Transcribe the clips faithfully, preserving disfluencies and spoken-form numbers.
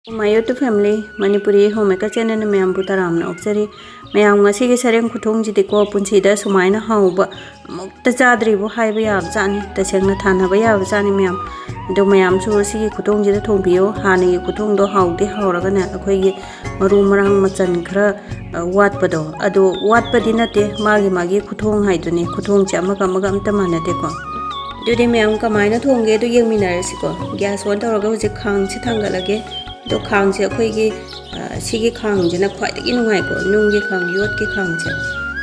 My YouTube family, Manipuri Homemaker channelꯅ ꯃꯌꯥꯝꯕꯨ ꯇꯔꯥꯝꯅ ꯑꯣꯛꯆꯔꯤ꯫ ꯃꯌꯥꯝ, ꯉꯁꯤꯒꯤ ꯁꯔꯦꯡ ꯈꯨꯊꯣꯡꯁꯤꯗꯤꯀꯣ, ꯄꯨꯟꯁꯤꯗ ꯁꯨꯃꯥꯏꯅ ꯍꯥꯎꯕ ꯑꯃꯨꯛꯇ ꯆꯥꯗ꯭ꯔꯤꯕꯨ ꯍꯥꯏꯕ ꯌꯥꯕ ꯖꯥꯠꯅꯤ, ꯇꯁꯦꯡꯅ ꯊꯥꯅꯕ ꯌꯥꯕ ꯖꯥꯠꯅꯤ ꯃꯌꯥꯝ꯫ ꯑꯗꯣ ꯃꯌꯥꯝꯁꯨ ꯁꯤꯒꯤ ꯈꯨꯊꯣꯡꯁꯤꯗ ꯊꯣꯡꯕꯤꯌꯨ꯫ ꯍꯥꯟꯅꯒꯤ ꯈꯨꯊꯣꯡꯗꯣ ꯍꯥꯎꯗꯤ ꯍꯥꯎꯔꯒꯅꯦ, ꯑꯩꯈꯣꯏꯒꯤ ꯃꯔꯨ ꯃꯔꯥꯡ ꯃꯆꯜ ꯈꯔ, ꯑ, ꯋꯥꯠꯄꯗꯣ, ꯑꯗꯣ ꯋꯥꯠꯄꯗꯤ ꯅꯠꯇꯦ, ꯃꯥꯒꯤ ꯃꯥꯒꯤ ꯈꯨꯊꯣꯡ ꯍꯥꯏꯗꯨꯅꯤ, ꯈꯨꯊꯣꯡꯁꯦ ꯑꯃꯒ ꯑꯃꯒ ꯑꯝꯇ ꯃꯥꯟꯅꯗꯦꯀꯣ꯫ ꯑꯗꯨꯗꯤ ꯃꯌꯥꯝ ꯀꯃꯥꯏꯅ ꯊꯣꯡꯒꯦ ꯑꯗꯨ ꯌꯦꯡꯃꯤꯟꯅꯔꯁꯤꯀꯣ꯫ Gas on ꯇꯧꯔꯒ ꯍꯧꯖꯤꯛ ꯈꯥꯡꯁꯦ ꯊꯥꯡꯒꯠꯂꯒꯦ꯫ ꯑꯗꯣ ꯈꯥꯡꯁꯦ ꯑꯩꯈꯣꯏꯒꯤ, ꯑ, ꯁꯤꯒꯤ ꯈꯥꯡꯁꯤꯅ ꯈ꯭ꯋꯥꯏꯗꯒꯤ ꯅꯨꯡꯉꯥꯏꯀꯣ, ꯅꯨꯡꯒꯤ ꯈꯥꯡ, ꯌꯣꯠꯀꯤ ꯈꯥꯡꯁꯦ꯫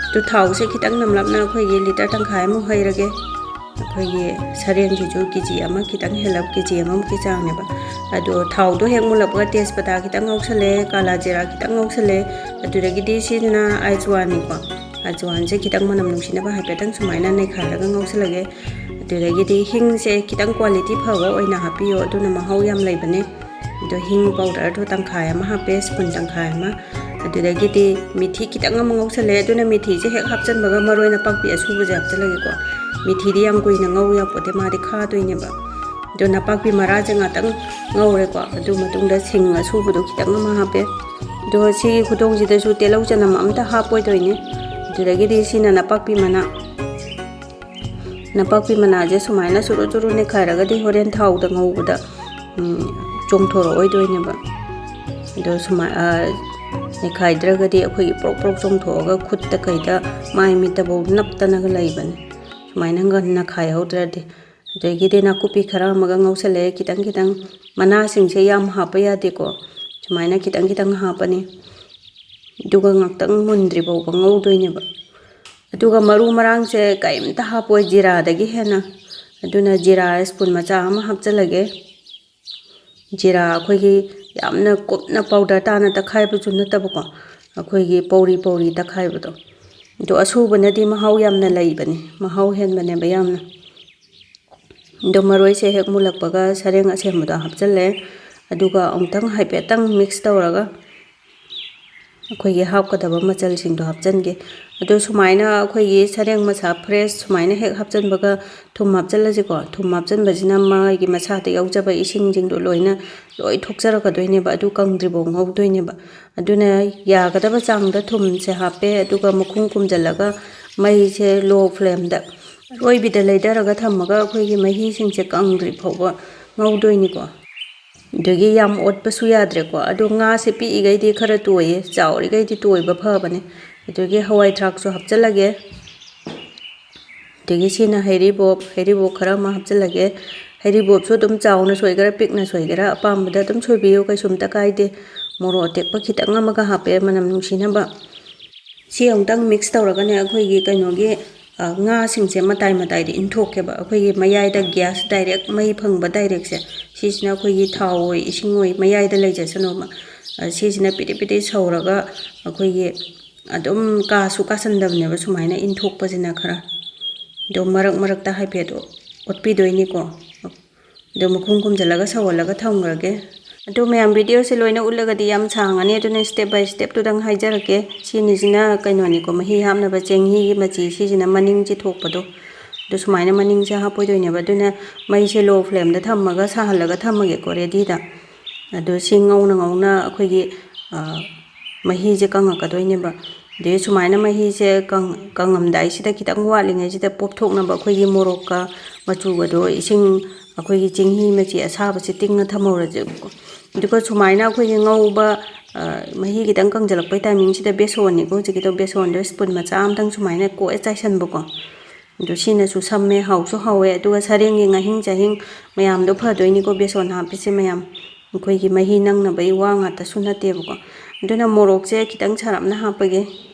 ꯑꯗꯣ ꯊꯥꯎꯁꯦ ꯈꯤꯇꯪ ꯅꯝꯂꯞꯅ ꯑꯩꯈꯣꯏꯒꯤ litre ꯇꯪꯈꯥꯏꯃꯨꯛ ꯍꯩꯔꯒꯦ꯫ ꯑꯩꯈꯣꯏꯒꯤ ꯁꯔꯦꯡꯁꯤꯁꯨ KG ꯑꯃ ꯈꯤꯇꯪ ꯍꯦꯜꯂꯞ, KG ꯑꯃꯃꯨꯛꯀꯤ ꯆꯥꯡꯅꯦꯕ꯫ ꯑꯗꯣ ꯊꯥꯎꯗꯣ ꯍꯦꯛ ꯃꯨꯜꯂꯛꯄꯒ ꯇꯦꯖꯄꯇꯥ ꯈꯤꯇꯪ ꯉꯧꯁꯜꯂꯦ, ꯀꯥꯂꯥ ꯖꯤꯔꯥ ꯈꯤꯇꯪ ꯉꯧꯁꯜꯂꯦ꯫ ꯑꯗꯨꯗꯒꯤꯗꯤ ꯁꯤꯁꯤꯅ ꯑꯥꯏꯖꯋꯥꯟꯅꯤꯀꯣ꯫ ꯑꯥꯏꯖꯋꯥꯟꯁꯦ ꯈꯤꯇꯪ ꯃꯅꯝ ꯅꯨꯡꯁꯤꯅꯕ ꯍꯥꯏꯐꯦꯠꯇꯪ ꯁꯨꯃꯥꯏꯅ ꯅꯩꯈꯥꯏꯔꯒ ꯉꯧꯁꯜꯂꯒꯦ꯫ ꯑꯗꯨꯗꯒꯤꯗꯤ ꯍꯤꯡꯁꯦ ꯈꯤꯇꯪ quality ꯐꯕ ꯑꯣꯏꯅ ꯍꯥꯞꯄꯤꯌꯣ, ꯑꯗꯨꯅ ꯃꯍꯥꯎ ꯌꯥꯝ ꯂꯩꯕꯅꯦ꯫ ꯑꯗꯣ ꯍꯤꯡ powderꯗꯣ ꯇꯪꯈꯥꯏ ꯑꯃ ꯍꯥꯞꯄꯦ, spoon ꯇꯪꯈꯥꯏ ꯑꯃ꯫ ꯑꯗꯨꯗꯒꯤꯗꯤ ꯃꯤꯊꯤ ꯈꯤꯇꯪ ꯑꯃ ꯉꯧꯁꯜꯂꯦ꯫ ꯑꯗꯨꯅ ꯃꯤꯊꯤꯁꯦ ꯍꯦꯛ ꯍꯥꯞꯆꯟꯕꯒ ꯃꯔꯣꯏ ꯅꯄꯥꯛꯄꯤ ꯑꯁꯨꯕꯁꯦ ꯍꯥꯞꯆꯜꯂꯒꯦꯀꯣ꯫ ꯃꯤꯊꯤꯗꯤ ꯌꯥꯝ ꯀꯨꯏꯅ ꯉꯧ ꯌꯥꯄꯣꯠꯇꯦ, ꯃꯥꯗꯤ ꯈꯥꯗꯣꯏꯅꯦꯕ꯫ ꯑꯗꯣ ꯅꯄꯥꯛꯄꯤ ꯃꯔꯥꯁꯦ ꯉꯥꯛꯇꯪ ꯉꯧꯔꯦꯀꯣ꯫ ꯑꯗꯨ ꯃꯇꯨꯡꯗ ꯁꯤꯡ ꯑꯁꯨꯕꯗꯣ ꯈꯤꯇꯪ ꯑꯃ ꯍꯥꯞꯄꯦ꯫ ꯑꯗꯣ ꯁꯤꯒꯤ ꯈꯨꯊꯣꯡꯁꯤꯗꯁꯨ ꯇꯤꯜꯍꯧ ꯆꯅꯝ ꯑꯝꯇ ꯍꯥꯞꯄꯣꯏꯗꯣꯏꯅꯦ꯫ ꯑꯗꯨꯗꯒꯤꯗꯤ ꯁꯤꯅ ꯅꯄꯥꯛꯄꯤ ꯃꯅꯥ꯫ ꯅꯄꯥꯛꯄꯤ ꯃꯅꯥꯁꯦ ꯁꯨꯃꯥꯏꯅ ꯆꯨꯔꯨ ꯆꯨꯔꯨ ꯅꯩꯈꯥꯏꯔꯒꯗꯤ ꯍꯣꯔꯦꯟ ꯊꯥꯎꯗ ꯉꯧꯕꯗ, ꯎꯝ, ꯆꯣꯡꯊꯣꯔꯛꯑꯣꯏꯗꯣꯏꯅꯦꯕ꯫ ꯑꯗꯣ ꯁꯨꯃꯥꯏ-, ꯑ, ꯅꯩꯈꯥꯏꯗ꯭ꯔꯒꯗꯤ ꯑꯩꯈꯣꯏꯒꯤ ꯄ꯭ꯔꯣꯛ ꯄ꯭ꯔꯣꯛ ꯆꯣꯡꯊꯣꯛꯑꯒ ꯈꯨꯠꯇ ꯀꯩꯗ ꯃꯥꯏ ꯃꯤꯠꯇꯐꯧ ꯅꯞꯇꯅꯒ ꯂꯩꯕꯅꯦ, ꯁꯨꯃꯥꯏꯅ ꯉꯟꯅ ꯈꯥꯏꯍꯧꯗ꯭ꯔꯗꯤ꯫ ꯑꯗꯒꯤꯗꯤ ꯅꯥꯀꯨꯞꯄꯤ ꯈꯔ ꯑꯃꯒ ꯉꯧꯁꯜꯂꯛꯑꯦ, ꯈꯤꯇꯪ ꯈꯤꯇꯪ꯫ ꯃꯅꯥꯁꯤꯡꯁꯦ ꯌꯥꯝ ꯍꯥꯞꯄ ꯌꯥꯗꯦꯀꯣ, ꯁꯨꯃꯥꯏꯅ ꯈꯤꯇꯪ ꯈꯤꯇꯪ ꯍꯥꯞꯄꯅꯤ꯫ ꯑꯗꯨꯒ ꯉꯥꯛꯇꯪ ꯃꯨꯟꯗ꯭ꯔꯤ ꯐꯥꯎꯕ ꯉꯧꯗꯣꯏꯅꯦꯕ꯫ ꯑꯗꯨꯒ ꯃꯔꯨ ꯃꯔꯥꯡꯁꯦ ꯀꯔꯤꯝꯇ ꯍꯥꯞꯄꯣꯏ ꯖꯤꯔꯥꯗꯒꯤ ꯍꯦꯟꯅ꯫ ꯑꯗꯨꯅ ꯖꯤꯔꯥ spoon ꯃꯆꯥ ꯑꯃ ꯍꯥꯞꯆꯜꯂꯒꯦ꯫ ꯖꯤꯔꯥ ꯑꯩꯈꯣꯏꯒꯤ ꯌꯥꯝꯅ ꯀꯨꯞꯅ powder ꯇꯥꯅ ꯇꯛꯈꯥꯏꯕꯁꯨ ꯅꯠꯇꯕꯀꯣ, ꯑꯩꯈꯣꯏꯒꯤ ꯄꯧꯔꯤ ꯄꯧꯔꯤ ꯇꯛꯈꯥꯏꯕꯗꯣ꯫ ꯑꯗꯣ ꯑꯁꯨꯕꯅꯗꯤ ꯃꯍꯥꯎ ꯌꯥꯝꯅ ꯂꯩꯕꯅꯦ, ꯃꯍꯥꯎ ꯍꯦꯟꯕꯅꯦꯕ ꯌꯥꯝꯅ꯫ ꯑꯗꯣ ꯃꯔꯣꯏꯁꯦ ꯍꯦꯛ ꯃꯨꯜꯂꯛꯄꯒ ꯁꯔꯦꯡ ꯑꯁꯦꯝꯕꯗꯣ ꯍꯥꯞꯆꯜꯂꯦ꯫ ꯑꯗꯨꯒ ꯑꯃꯨꯛꯇꯪ ꯍꯥꯏꯐꯦꯠꯇꯪ mix ꯇꯧꯔꯒ ꯑꯩꯈꯣꯏꯒꯤ ꯍꯥꯞꯀꯗꯕ ꯃꯆꯜꯁꯤꯡꯗꯣ ꯍꯥꯞꯆꯤꯟꯒꯦ꯫ ꯑꯗꯣ ꯁꯨꯃꯥꯏꯅ ꯑꯩꯈꯣꯏꯒꯤ ꯁꯔꯦꯡ ꯃꯁꯥ fresh ꯁꯨꯃꯥꯏꯅ ꯍꯦꯛ ꯍꯥꯞꯆꯤꯟꯕꯒ ꯊꯨꯝ ꯍꯥꯞꯆꯤꯜꯂꯁꯤꯀꯣ꯫ ꯊꯨꯝ ꯍꯥꯞꯆꯤꯟꯕꯁꯤꯅ ꯃꯥꯒꯤ ꯃꯁꯥꯗ ꯌꯥꯎꯖꯕ ꯏꯁꯤꯡꯁꯤꯡꯗꯣ ꯂꯣꯏꯅ ꯂꯣꯏ ꯊꯣꯛꯆꯔꯛꯀꯗꯣꯏꯅꯦꯕ, ꯑꯗꯨ ꯀꯪꯗ꯭ꯔꯤꯐꯥꯎ ꯉꯧꯗꯣꯏꯅꯦꯕ꯫ ꯑꯗꯨꯅ ꯌꯥꯒꯗꯕ ꯆꯥꯡꯗ ꯊꯨꯝꯁꯦ ꯍꯥꯞꯄꯦ, ꯑꯗꯨꯒ ꯃꯈꯨꯝ ꯈꯨꯝꯖꯤꯜꯂꯒ ꯃꯩꯁꯦ low flameꯗ ꯑꯔꯣꯏꯕꯤꯗ ꯂꯩꯊꯔꯒ ꯊꯝꯃꯒ ꯑꯩꯈꯣꯏꯒꯤ ꯃꯍꯤꯁꯤꯡꯁꯦ ꯀꯪꯗ꯭ꯔꯤ ꯐꯥꯎꯕ ꯉꯧꯗꯣꯏꯅꯤꯀꯣ꯫ ꯑꯗꯒꯤ ꯌꯥꯝ ꯑꯣꯠꯄꯁꯨ ꯌꯥꯗ꯭ꯔꯦꯀꯣ꯫ ꯑꯗꯣ ꯉꯥꯁꯦ ꯄꯤꯛꯏꯈꯩꯗꯤ ꯈꯔ ꯇꯣꯏꯌꯦ, ꯆꯥꯎꯔꯤꯈꯩꯗꯤ ꯇꯣꯏꯕ ꯐꯕꯅꯦ꯫ ꯑꯗꯒꯤ ꯍꯋꯥꯏ ꯊ꯭ꯔꯥꯛꯁꯨ ꯍꯥꯞꯆꯤꯜꯂꯒꯦ꯫ ꯑꯗꯒꯤ ꯁꯤꯅ ꯍꯩꯔꯤꯕꯣꯞ, ꯍꯩꯔꯤꯕꯣꯞ ꯈꯔ ꯑꯃ ꯍꯥꯞꯆꯤꯜꯂꯒꯦ꯫ ꯍꯩꯔꯤꯕꯣꯞꯁꯨ ꯑꯗꯨꯝ ꯆꯥꯎꯅ ꯁꯣꯏꯒꯦꯔꯥ ꯄꯤꯛꯅ ꯁꯣꯏꯒꯦꯔꯥ ꯑꯄꯥꯝꯕꯗ ꯑꯗꯨꯝ ꯁꯣꯏꯕꯤꯌꯨ, ꯀꯩꯁꯨꯝꯇ ꯀꯥꯏꯗꯦ꯫ ꯃꯣꯔꯣꯛ ꯑꯇꯦꯛꯄ ꯈꯤꯇꯪ ꯑꯃꯒ ꯍꯥꯞꯄꯦ ꯃꯅꯝ ꯅꯨꯡꯁꯤꯅꯕ꯫ ꯁꯤ ꯑꯃꯨꯛꯇꯪ mix ꯇꯧꯔꯒꯅꯦ ꯑꯩꯈꯣꯏꯒꯤ ꯀꯩꯅꯣꯒꯤ, ꯑ, ꯉꯥꯁꯤꯡꯁꯦ ꯃꯇꯥꯏ ꯃꯇꯥꯏꯗ ꯏꯟꯊꯣꯛꯀꯦꯕ꯫ ꯑꯩꯈꯣꯏꯒꯤ ꯃꯌꯥꯏꯗ gas direct ꯃꯩ ꯐꯪꯕ directꯁꯦ, ꯁꯤꯁꯤꯅ ꯑꯩꯈꯣꯏꯒꯤ ꯊꯥꯎ ꯑꯣꯏ ꯏꯁꯤꯡ ꯑꯣꯏ ꯃꯌꯥꯏꯗ ꯂꯩꯖꯁꯅꯣꯕ꯫ ꯑ, ꯁꯤꯁꯤꯅ ꯄꯤꯗꯤꯛ ꯄꯤꯗꯤꯛ ꯁꯧꯔꯒ ꯑꯩꯈꯣꯏꯒꯤ ꯑꯗꯨꯝ ꯀꯥꯁꯨ ꯀꯥꯁꯟꯗꯕꯅꯦꯕ ꯁꯨꯃꯥꯏꯅ ꯏꯟꯊꯣꯛꯄꯁꯤꯅ ꯈꯔ꯫ ꯑꯗꯣ ꯃꯔꯛ ꯃꯔꯛꯇ ꯍꯥꯏꯐꯦꯠ ꯑꯣꯠꯄꯤꯗꯣꯏꯅꯤꯀꯣ꯫ ꯑꯗꯣ ꯃꯈꯨꯝ ꯈꯨꯝꯖꯤꯜꯂꯒ ꯁꯧꯍꯜꯂꯒ ꯊꯝꯈ꯭ꯔꯒꯦ꯫ ꯑꯗꯣ ꯃꯌꯥꯝ videoꯁꯦ ꯂꯣꯏꯅ ꯎꯠꯂꯒꯗꯤ ꯌꯥꯝ ꯁꯥꯡꯉꯅꯤ, ꯑꯗꯨꯅ step by stepꯇꯨꯗꯪ ꯍꯥꯏꯖꯔꯛꯀꯦ꯫ ꯁꯤꯅꯤꯁꯤꯅ ꯀꯩꯅꯣꯅꯤꯀꯣ, ꯃꯍꯤ ꯍꯥꯞꯅꯕ ꯆꯦꯡꯍꯤꯒꯤ ꯃꯆꯤ, ꯁꯤꯁꯤꯅ ꯃꯅꯤꯡꯁꯦ ꯊꯣꯛꯄꯗꯣ꯫ ꯑꯗꯣ ꯁꯨꯃꯥꯏꯅ ꯃꯅꯤꯡꯁꯦ ꯍꯥꯞꯄꯣꯏꯗꯣꯏꯅꯦꯕ, ꯑꯗꯨꯅ ꯃꯩꯁꯦ low flameꯗ ꯊꯝꯃꯒ ꯁꯥꯍꯜꯂꯒ ꯊꯝꯃꯒꯦꯀꯣ readyꯗ꯫ ꯑꯗꯣ ꯁꯤ ꯉꯧꯅ ꯉꯧꯅ ꯑꯩꯈꯣꯏꯒꯤ, ꯑ, ꯃꯍꯤꯁꯦ ꯀꯪꯉꯛꯀꯗꯣꯏꯅꯦꯕ꯫ ꯑꯗꯩ ꯁꯨꯃꯥꯏꯅ ꯃꯍꯤꯁꯦ ꯀꯪ-, ꯀꯪꯉꯝꯗꯥꯏꯁꯤꯗ ꯈꯤꯇꯪ ꯋꯥꯠꯂꯤꯉꯩꯁꯤꯗ ꯄꯣꯞꯊꯣꯛꯅꯕ ꯑꯩꯈꯣꯏꯒꯤ ꯃꯣꯔꯣꯛꯀ ꯃꯆꯨꯒꯗꯣ ꯏꯁꯤꯡ, ꯑꯩꯈꯣꯏꯒꯤ ꯆꯦꯡꯍꯤ ꯃꯆꯤ ꯑꯁꯥꯕꯁꯦ ꯇꯤꯡꯉ ꯊꯝꯍꯧꯔꯁꯦꯕꯀꯣ꯫ ꯑꯗꯨꯒ ꯁꯨꯃꯥꯏꯅ ꯑꯩꯈꯣꯏꯒꯤ ꯉꯧꯕ, ꯑ, ꯃꯍꯤ ꯈꯤꯇꯪ ꯀꯪꯁꯤꯜꯂꯛꯄꯩ timingꯁꯤꯗ ꯕꯦꯁꯣꯟꯅꯤꯀꯣ ꯍꯧꯖꯤꯛꯀꯤꯗꯣ, ꯕꯦꯁꯣꯟꯗꯣ spoon ꯃꯆꯥ ꯑꯃꯇꯪ ꯁꯨꯃꯥꯏꯅ ꯀꯣꯛꯑ ꯆꯥꯏꯁꯟꯕꯀꯣ꯫ ꯑꯗꯨ ꯁꯤꯅꯁꯨ ꯁꯝꯃꯦ, ꯍꯥꯎꯁꯨ ꯍꯥꯎꯋꯦ꯫ ꯑꯗꯨꯒ ꯁꯔꯦꯡꯒꯤ ꯉꯥꯍꯤꯡ ꯆꯥꯍꯤꯡ ꯃꯌꯥꯝꯗꯣ ꯐꯗꯣꯏꯅꯤꯀꯣ ꯕꯦꯁꯣꯟ ꯍꯥꯞꯄꯤꯁꯦ ꯃꯌꯥꯝ꯫ ꯑꯩꯈꯣꯏꯒꯤ ꯃꯍꯤ ꯅꯪꯅꯕꯒꯤ ꯋꯥ ꯉꯥꯛꯇꯁꯨ ꯅꯠꯇꯦꯕꯀꯣ꯫ ꯑꯗꯨꯅ ꯃꯣꯔꯣꯛꯁꯦ ꯈꯤꯇꯪ ꯁꯥꯔꯞꯅ ꯍꯥꯞꯄꯒꯦ,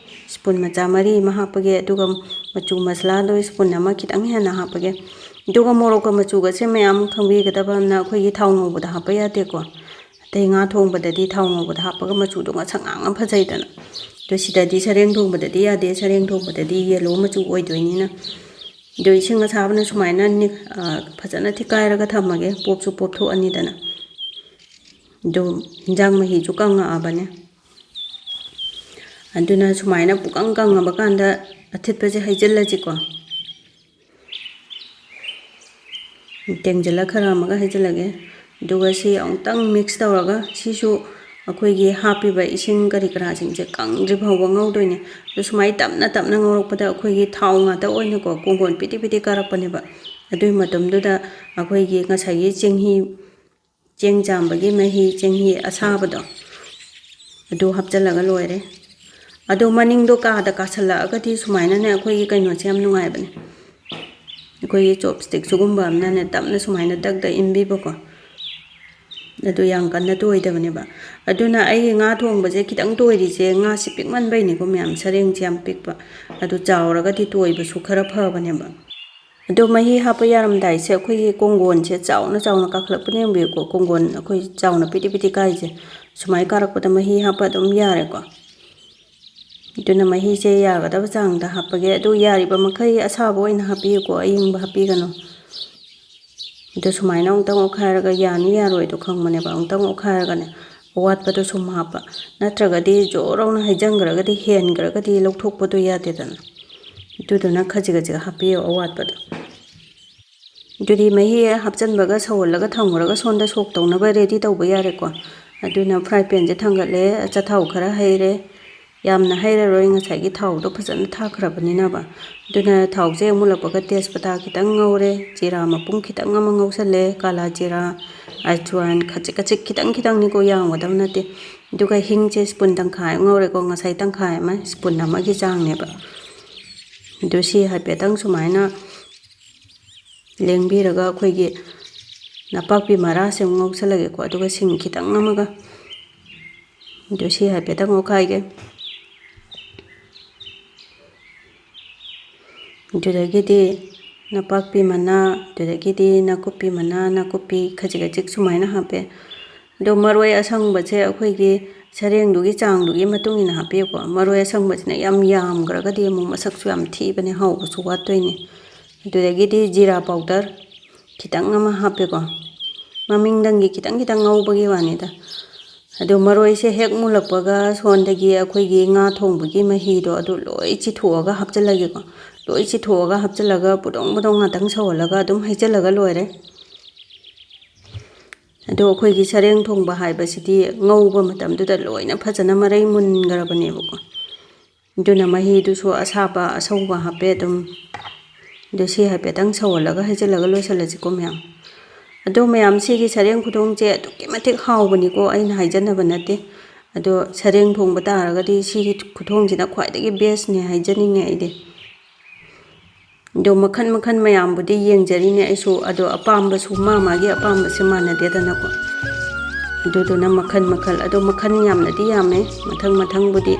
spoon ꯃꯆꯥ ꯃꯔꯤ ꯑꯃ ꯍꯥꯞꯄꯒꯦ, ꯑꯗꯨꯒ ꯃꯆꯨ ꯃꯁꯂꯥꯗꯣ spoon ꯑꯃ ꯈꯤꯇꯪ ꯍꯦꯟꯅ ꯍꯥꯞꯄꯒꯦ꯫ ꯑꯗꯨꯒ ꯃꯣꯔꯣꯛꯀ ꯃꯆꯨꯒꯁꯦ ꯃꯌꯥꯝ ꯈꯪꯕꯤꯒꯗꯕ ꯑꯃꯅ ꯑꯩꯈꯣꯏꯒꯤ ꯊꯥꯎ ꯉꯧꯕꯗ ꯍꯥꯞꯄ ꯌꯥꯗꯦꯀꯣ꯫ ꯑꯇꯩ ꯉꯥ ꯊꯣꯡꯕꯗꯗꯤ ꯊꯥꯎ ꯉꯧꯕꯗ ꯍꯥꯞꯄꯒ ꯃꯆꯨꯗꯣ ꯉꯁꯪ ꯉꯥꯡꯅ ꯐꯖꯩꯗꯅ꯫ ꯑꯗꯣ ꯁꯤꯗꯗꯤ ꯁꯔꯦꯡ ꯊꯣꯡꯕꯗꯗꯤ ꯌꯥꯗꯦ, ꯁꯔꯦꯡ ꯊꯣꯡꯕꯗꯗꯤ yellow ꯃꯆꯨ ꯑꯣꯏꯗꯣꯏꯅꯤꯅ꯫ ꯑꯗꯣ ꯏꯁꯤꯡ ꯑꯁꯥꯕꯅ ꯁꯨꯃꯥꯏꯅ ꯅꯤꯛ-, ꯑ, ꯐꯖꯅ ꯊꯤꯀꯥꯏꯔꯒ ꯊꯝꯃꯒꯦ, ꯄꯣꯞꯁꯨ ꯄꯣꯞꯊꯣꯛꯑꯅꯤꯗꯅ꯫ ꯑꯗꯣ ꯏꯟꯖꯥꯡ ꯃꯍꯤꯁꯨ ꯀꯪꯉꯛꯑꯕꯅꯦ꯫ ꯑꯗꯨꯅ ꯁꯨꯃꯥꯏꯅ ꯄꯨꯀꯪ ꯀꯪꯉꯕ ꯀꯥꯟꯗ ꯑꯊꯤꯠꯄꯁꯦ ꯍꯩꯖꯤꯜꯂꯁꯤꯀꯣ꯫ ꯇꯦꯡꯁꯤꯜꯂ ꯈꯔ ꯑꯃꯒ ꯍꯩꯖꯤꯜꯂꯒꯦ꯫ ꯑꯗꯨꯒ ꯁꯤ ꯑꯃꯨꯛꯇꯪ mix ꯇꯧꯔꯒ, ꯁꯤꯁꯨ ꯑꯩꯈꯣꯏꯒꯤ ꯍꯥꯞꯄꯤꯕ ꯏꯁꯤꯡ ꯀꯔꯤ ꯀꯔꯥꯁꯤꯡꯁꯦ ꯀꯪꯗ꯭ꯔꯤ ꯐꯥꯎꯕ ꯉꯧꯗꯣꯏꯅꯦ꯫ ꯑꯗꯨ ꯁꯨꯃꯥꯏꯅ ꯇꯞꯅ ꯇꯞꯅ ꯉꯧꯔꯛꯄꯗ ꯑꯩꯈꯣꯏꯒꯤ ꯊꯥꯎ ꯉꯥꯛꯇ ꯑꯣꯏꯅꯀꯣ, ꯀꯣꯡꯒꯣꯟ ꯄꯤꯗꯤ ꯄꯤꯗꯤ ꯀꯥꯔꯛꯄꯅꯦꯕ꯫ ꯑꯗꯨꯒꯤ ꯃꯇꯝꯗꯨꯗ ꯑꯩꯈꯣꯏꯒꯤ ꯉꯁꯥꯏꯒꯤ ꯆꯦꯡꯍꯤ, ꯆꯦꯡ ꯆꯥꯝꯕꯒꯤ ꯃꯍꯤ, ꯆꯦꯡꯍꯤ ꯑꯁꯥꯕꯗꯣ, ꯑꯗꯨ ꯍꯥꯞꯆꯤꯜꯂꯒ ꯂꯣꯏꯔꯦ꯫ ꯑꯗꯣ ꯃꯅꯤꯡꯗꯣ ꯀꯥꯗ ꯀꯥꯁꯜꯂꯛꯑꯒꯗꯤ ꯁꯨꯃꯥꯏꯅꯅꯦ, ꯑꯩꯈꯣꯏꯒꯤ ꯀꯩꯅꯣꯁꯦ ꯌꯥꯝ ꯅꯨꯡꯉꯥꯏꯕꯅꯦ꯫ ꯑꯩꯈꯣꯏꯒꯤ chopstick ꯁꯤꯒꯨꯝꯕ ꯑꯃꯅꯅꯦ, ꯇꯞꯅ ꯁꯨꯃꯥꯏꯅ ꯗꯛ ꯗꯛ ꯏꯟꯕꯤꯕꯀꯣ꯫ ꯑꯗꯨ ꯌꯥꯝ ꯀꯟꯅ ꯇꯣꯏꯗꯕꯅꯦꯕ꯫ ꯑꯗꯨꯅ ꯑꯩꯒꯤ ꯉꯥ ꯊꯣꯡꯕꯁꯦ ꯈꯤꯇꯪ ꯇꯣꯏꯔꯤꯁꯦ, ꯉꯥꯁꯤ ꯄꯤꯛꯃꯟꯕꯩꯅꯤꯀꯣ, ꯃꯌꯥꯝ, ꯁꯔꯦꯡꯁꯦ ꯌꯥꯝ ꯄꯤꯛꯄ꯫ ꯑꯗꯨ ꯆꯥꯎꯔꯒꯗꯤ ꯇꯣꯏꯕꯁꯨ ꯈꯔ ꯐꯕꯅꯦꯕ꯫ ꯑꯗꯣ ꯃꯍꯤ ꯍꯥꯞꯄ ꯌꯥꯔꯝꯗꯥꯏꯁꯦ, ꯑꯩꯈꯣꯏꯒꯤ ꯀꯣꯡꯒꯣꯟꯁꯦ ꯆꯥꯎꯅ ꯆꯥꯎꯅ ꯀꯥꯈꯠꯂꯛꯄꯅꯦ, ꯌꯦꯡꯕꯤꯌꯨꯀꯣ꯫ ꯀꯣꯡꯒꯣꯟ ꯑꯩꯈꯣꯏ ꯆꯥꯎꯅ ꯄꯤꯗꯤ ꯄꯤꯗꯤ ꯀꯥꯏꯁꯦ, ꯁꯨꯃꯥꯏꯅ ꯀꯥꯔꯛꯄꯗ ꯃꯍꯤ ꯍꯥꯞꯄ ꯑꯗꯨꯝ ꯌꯥꯔꯦꯀꯣ꯫ ꯑꯗꯨꯅ ꯃꯍꯤꯁꯦ ꯌꯥꯒꯗꯕ ꯆꯥꯡꯗ ꯍꯥꯞꯄꯒꯦ꯫ ꯑꯗꯨ ꯌꯥꯔꯤꯕ ꯃꯈꯩ ꯑꯁꯥꯕ ꯑꯣꯏꯅ ꯍꯥꯞꯄꯤꯌꯨꯀꯣ, ꯑꯏꯪꯕ ꯍꯥꯞꯄꯤꯒꯅꯨ꯫ ꯑꯗꯨ ꯁꯨꯃꯥꯏꯅ ꯑꯃꯨꯛꯇꯪ ꯑꯣꯠꯈꯥꯏꯔꯒ, ꯌꯥꯅꯤ ꯌꯥꯔꯣꯏꯗꯣ ꯈꯪꯕꯅꯦꯕ꯫ ꯑꯃꯨꯛꯇꯪ ꯑꯣꯠꯈꯥꯏꯔꯒꯅꯦ, ꯑꯋꯥꯠꯄꯗꯣ ꯁꯨꯝ ꯍꯥꯞꯄ꯫ ꯅꯠꯇ꯭ꯔꯒꯗꯤ ꯖꯣꯔ ꯂꯥꯎꯅ ꯍꯩꯖꯤꯟꯈ꯭ꯔꯒꯗꯤ, ꯍꯦꯟꯈ꯭ꯔꯒꯗꯤ ꯂꯧꯊꯣꯛꯄꯗꯣ ꯌꯥꯗꯦꯗꯅ꯫ ꯑꯗꯨꯗꯨꯅ ꯈꯖꯤꯛ ꯈꯖꯤꯛ ꯍꯥꯞꯄꯤꯌꯣ ꯑꯋꯥꯠꯄꯗꯣ꯫ ꯑꯗꯨꯗꯤ ꯃꯍꯤ ꯍꯥꯞꯆꯤꯟꯕꯒ ꯁꯧꯍꯜꯂꯒ ꯊꯝꯈ꯭ꯔꯒ ꯁꯣꯝꯗ ꯁꯣꯛ ꯇꯧꯅꯕ ready ꯇꯧꯕ ꯌꯥꯔꯦꯀꯣ꯫ ꯑꯗꯨꯅ fry pan ꯁꯦ ꯊꯥꯡꯒꯠꯂꯦ, ꯑꯆꯥꯊꯥꯎ ꯈꯔ ꯍꯩꯔꯦ꯫ ꯌꯥꯝꯅ ꯍꯩꯔꯔꯣꯏ, ꯉꯁꯥꯏꯒꯤ ꯊꯥꯎꯗꯣ ꯐꯖꯅ ꯊꯥꯛꯈ꯭ꯔꯕꯅꯤꯅꯕ꯫ ꯑꯗꯨꯅ ꯊꯥꯎꯁꯦ ꯍꯦꯛ ꯃꯨꯜꯂꯛꯄꯒ ꯇꯦꯖꯄꯇꯥ ꯈꯤꯇꯪ ꯉꯧꯔꯦ, ꯖꯤꯔꯥ ꯃꯄꯨꯝ ꯈꯤꯇꯪ ꯑꯃ ꯉꯧꯁꯜꯂꯦ, ꯀꯥꯂꯥ ꯖꯤꯔꯥ, ꯑꯖꯋꯥꯏꯟ ꯈꯖꯤꯛ ꯈꯖꯤꯛ, ꯈꯤꯇꯪ ꯈꯤꯇꯪꯅꯤꯀꯣ, ꯌꯥꯝꯒꯗꯕ ꯅꯠꯇꯦ꯫ ꯑꯗꯨꯒ ꯍꯤꯡꯁꯦ spoon ꯇꯪꯈꯥꯏ ꯑꯃ ꯉꯧꯔꯦꯀꯣ, ꯉꯁꯥꯏ ꯇꯪꯈꯥꯏ ꯑꯃ, spoon ꯑꯃꯒꯤ ꯆꯥꯡꯅꯦꯕ꯫ ꯑꯗꯨ ꯁꯤ ꯍꯥꯏꯐꯦꯠꯇꯪ ꯁꯨꯃꯥꯏꯅ ꯂꯦꯡꯕꯤꯔꯒ ꯑꯩꯈꯣꯏꯒꯤ ꯅꯄꯥꯛꯄꯤ ꯃꯔꯥꯁꯦ ꯑꯃꯨꯛ ꯉꯧꯁꯜꯂꯒꯦꯀꯣ, ꯑꯗꯨꯒ ꯁꯤꯡ ꯈꯤꯇꯪ ꯑꯃꯒ꯫ ꯑꯗꯨ ꯁꯤ ꯍꯥꯏꯐꯦꯠꯇꯪ ꯑꯣꯠꯈꯥꯏꯒꯦ꯫ ꯑꯗꯨꯗꯒꯤꯗꯤ ꯅꯄꯥꯛꯄꯤ ꯃꯅꯥ, ꯑꯗꯨꯗꯒꯤꯗꯤ ꯅꯥꯀꯨꯞꯄꯤ ꯃꯅꯥ, ꯅꯥꯀꯨꯞꯄꯤ ꯈꯖꯤꯛ ꯈꯖꯤꯛ ꯁꯨꯃꯥꯏꯅ ꯍꯥꯞꯄꯦ꯫ ꯑꯗꯣ ꯃꯔꯣꯏ ꯑꯁꯪꯕꯁꯦ ꯑꯩꯈꯣꯏꯒꯤ ꯁꯔꯦꯡꯗꯨꯒꯤ ꯆꯥꯡꯗꯨꯒꯤ ꯃꯇꯨꯡ ꯏꯟꯅ ꯍꯥꯞꯄꯤꯌꯨꯀꯣ꯫ ꯃꯔꯣꯏ ꯑꯁꯪꯕꯁꯤꯅ ꯌꯥꯝ ꯌꯥꯝꯈ꯭ꯔꯒꯗꯤ ꯑꯃꯨꯛ ꯃꯁꯛꯁꯨ ꯌꯥꯝ ꯊꯤꯕꯅꯦ, ꯍꯥꯎꯕꯁꯨ ꯋꯥꯠꯇꯣꯏꯅꯦ꯫ ꯑꯗꯨꯗꯒꯤꯗꯤ ꯖꯤꯔꯥ powder ꯈꯤꯇꯪ ꯑꯃ ꯍꯥꯞꯄꯦꯀꯣ, ꯃꯃꯤꯡꯗꯪꯒꯤ ꯈꯤꯇꯪ ꯈꯤꯇꯪ ꯉꯧꯕꯒꯤ ꯋꯥꯅꯤꯗ꯫ ꯑꯗꯣ ꯃꯔꯣꯏꯁꯦ ꯍꯦꯛ ꯃꯨꯜꯂꯛꯄꯒ ꯁꯣꯝꯗꯒꯤ ꯑꯩꯈꯣꯏꯒꯤ ꯉꯥ ꯊꯣꯡꯕꯒꯤ ꯃꯍꯤꯗꯣ ꯑꯗꯨ ꯂꯣꯏ ꯆꯤꯊꯣꯛꯑꯒ ꯍꯥꯞꯆꯤꯜꯂꯒꯦꯀꯣ꯫ ꯂꯣꯏ ꯆꯤꯊꯣꯛꯑꯒ ꯍꯥꯞꯆꯤꯜꯂꯒ ꯄꯨꯗꯣꯡ ꯄꯨꯗꯣꯡ ꯉꯥꯛꯇꯪ ꯁꯧꯍꯜꯂꯒ ꯑꯗꯨꯝ ꯍꯩꯖꯤꯜꯂꯒ ꯂꯣꯏꯔꯦ꯫ ꯑꯗꯣ ꯑꯩꯈꯣꯏꯒꯤ ꯁꯔꯦꯡ ꯊꯣꯡꯕ ꯍꯥꯏꯕꯁꯤꯗꯤ ꯉꯧꯕ ꯃꯇꯝꯗꯨꯗ ꯂꯣꯏꯅ ꯐꯖꯅ ꯃꯔꯩ ꯃꯨꯟꯈ꯭ꯔꯕꯅꯦꯕꯀꯣ꯫ ꯑꯗꯨꯅ ꯃꯍꯤꯗꯨꯁꯨ ꯑꯁꯥꯕ ꯑꯁꯧꯕ ꯍꯥꯞꯄꯦ ꯑꯗꯨꯝ꯫ ꯑꯗꯨ ꯁꯤ ꯍꯥꯏꯐꯦꯠꯇꯪ ꯁꯧꯍꯜꯂꯒ ꯍꯩꯖꯤꯜꯂꯒ ꯂꯣꯏꯁꯤꯜꯂꯁꯤꯀꯣ ꯃꯌꯥꯝ꯫ ꯑꯗꯣ ꯃꯌꯥꯝ, ꯁꯤꯒꯤ ꯁꯔꯦꯡ ꯈꯨꯊꯣꯡꯁꯦ ꯑꯗꯨꯛꯀꯤ ꯃꯇꯤꯛ ꯍꯥꯎꯕꯅꯤꯀꯣ, ꯑꯩꯅ ꯍꯥꯏꯖꯟꯅꯕ ꯅꯠꯇꯦ꯫ ꯑꯗꯣ ꯁꯔꯦꯡ ꯊꯣꯡꯕ ꯇꯥꯔꯒꯗꯤ ꯁꯤꯒꯤ ꯈꯨꯊꯣꯡꯁꯤꯅ ꯈ꯭ꯋꯥꯏꯗꯒꯤ ꯕꯦꯁꯅꯦ ꯍꯥꯏꯖꯅꯤꯡꯉꯦ ꯑꯩꯗꯤ꯫ ꯑꯗꯣ ꯃꯈꯟ ꯃꯈꯟ ꯃꯌꯥꯝꯕꯨꯗꯤ ꯌꯦꯡꯖꯔꯤꯅꯦ ꯑꯩꯁꯨ, ꯑꯗꯣ ꯑꯄꯥꯝꯕꯁꯨ ꯃꯥ ꯃꯥꯒꯤ ꯑꯄꯥꯝꯕꯁꯦ ꯃꯥꯟꯅꯗꯦꯗꯅꯀꯣ꯫ ꯑꯗꯨꯗꯨꯅ ꯃꯈꯟ ꯃꯈꯜ, ꯑꯗꯣ ꯃꯈꯟ ꯌꯥꯝꯅꯗꯤ ꯌꯥꯝꯃꯦ꯫ ꯃꯊꯪ ꯃꯊꯪꯕꯨꯗꯤ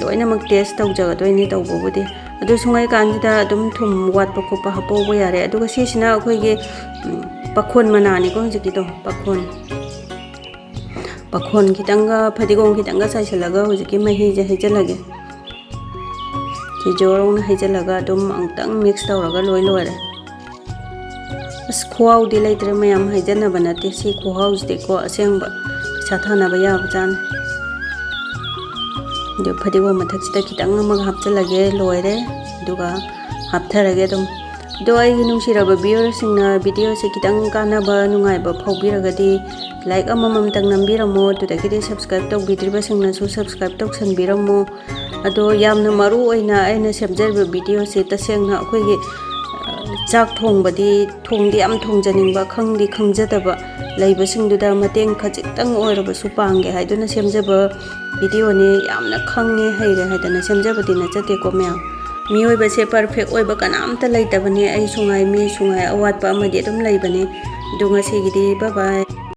ꯂꯣꯏꯅꯃꯛ ꯇꯦꯁ ꯇꯧꯖꯒꯗꯣꯏꯅꯤ ꯇꯧꯕꯕꯨꯗꯤ꯫ ꯑꯗꯨ ꯁꯨꯡꯉꯩꯀꯥꯟꯁꯤꯗ ꯑꯗꯨꯝ ꯊꯨꯝ ꯋꯥꯠꯄ ꯈꯣꯠꯄ ꯍꯥꯞꯄꯧꯕ ꯌꯥꯔꯦ꯫ ꯑꯗꯨꯒ ꯁꯤꯁꯤꯅ ꯑꯩꯈꯣꯏꯒꯤ, ꯎꯝ, ꯄꯥꯈꯣꯟ ꯃꯅꯥꯅꯤꯀꯣ, ꯍꯧꯖꯤꯛꯀꯤꯗꯣ ꯄꯥꯈꯣꯟ꯫ ꯄꯥꯈꯣꯟ ꯈꯤꯇꯪꯒ ꯐꯗꯤꯒꯣꯝ ꯈꯤꯇꯪꯒ ꯆꯥꯏꯁꯤꯜꯂꯒ ꯍꯧꯖꯤꯛꯀꯤ ꯃꯍꯤꯁꯦ ꯍꯩꯖꯤꯜꯂꯒꯦ꯫ ꯁꯤ ꯖꯣꯔꯣꯡꯅ ꯍꯩꯖꯤꯜꯂꯒ ꯑꯗꯨꯝ ꯑꯃꯨꯛꯇꯪ ꯃꯤꯛꯁ ꯇꯧꯔꯒ ꯂꯣꯏ ꯂꯣꯏꯔꯦ꯫ ꯑꯁ, ꯈꯨꯍꯥꯎꯗꯤ ꯂꯩꯇ꯭ꯔꯦ ꯃꯌꯥꯝ, ꯍꯥꯏꯖꯟꯅꯕ ꯅꯠꯇꯦ꯫ ꯁꯤ ꯈꯨꯍꯥꯎꯁꯤꯗꯤꯀꯣ ꯑꯁꯦꯡꯕ ꯄꯩꯁꯥ ꯊꯥꯅꯕ ꯌꯥꯕ ꯖꯥꯠꯅꯤ꯫ ꯑꯗꯨ ꯐꯗꯤꯒꯣꯝ ꯃꯊꯛꯁꯤꯗ ꯈꯤꯇꯪ ꯑꯃꯒ ꯍꯥꯞꯆꯤꯜꯂꯒꯦ, ꯂꯣꯏꯔꯦ꯫ ꯑꯗꯨꯒ ꯍꯥꯞꯊꯔꯒꯦ ꯑꯗꯨꯝ꯫ ꯑꯗꯣ ꯑꯩꯒꯤ ꯅꯨꯡꯁꯤꯔꯕ ꯚꯤꯌꯨꯋꯔꯁꯤꯡꯅ ꯚꯤꯗꯤꯑꯣꯁꯦ ꯈꯤꯇꯪ ꯀꯥꯟꯅꯕ ꯅꯨꯡꯉꯥꯏꯕ ꯐꯥꯎꯕꯤꯔꯒꯗꯤ ꯂꯥꯏꯛ ꯑꯃꯃꯝꯇꯪ ꯅꯝꯕꯤꯔꯝꯃꯣ, ꯑꯗꯨꯗꯒꯤꯗꯤ ꯁꯕꯁꯀ꯭ꯔꯥꯏꯕ ꯇꯧꯕꯤꯗ꯭ꯔꯤꯕꯁꯤꯡꯅꯁꯨ ꯁꯕꯁꯀ꯭ꯔꯥꯏꯕ ꯇꯧꯁꯟꯕꯤꯔꯝꯃꯣ꯫ ꯑꯗꯣ ꯌꯥꯝꯅ ꯃꯔꯨ ꯑꯣꯏꯅ ꯑꯩꯅ ꯁꯦꯝꯖꯔꯤꯕ ꯚꯤꯗꯤꯑꯣꯁꯦ ꯇꯁꯦꯡꯅ ꯑꯩꯈꯣꯏꯒꯤ, ꯑ, ꯆꯥꯛ ꯊꯣꯡꯕꯗꯤ ꯊꯣꯡꯗꯤ ꯌꯥꯝ ꯊꯣꯡꯖꯅꯤꯡꯕ, ꯈꯪꯗꯤ ꯈꯪꯖꯗꯕ ꯂꯩꯕꯁꯤꯡꯗꯨꯗ ꯃꯇꯦꯡ ꯈꯖꯤꯛꯇꯪ ꯑꯣꯏꯔꯕꯁꯨ ꯄꯥꯡꯒꯦ ꯍꯥꯏꯗꯨꯅ ꯁꯦꯝꯖꯕ ꯚꯤꯗꯤꯑꯣꯅꯤ꯫ ꯌꯥꯝꯅ ꯈꯪꯉꯦ ꯍꯩꯔꯦ ꯍꯥꯏꯗꯅ ꯁꯦꯝꯖꯕꯗꯤ ꯅꯠꯆꯗꯦꯀꯣ ꯃꯌꯥꯝ꯫ ꯃꯤꯑꯣꯏꯕꯁꯦ ꯄꯔꯐꯦꯛ ꯑꯣꯏꯕ ꯀꯅꯥꯝꯇ ꯂꯩꯇꯕꯅꯦ꯫ ꯑꯩꯁꯨ ꯉꯥꯏ, ꯃꯤꯁꯨ ꯉꯥꯏ, ꯑꯋꯥꯠꯄ ꯑꯃꯗꯤ ꯑꯗꯨꯝ ꯂꯩꯕꯅꯦ꯫ ꯑꯗꯨ ꯉꯁꯤꯒꯤꯗꯤ bye bye꯫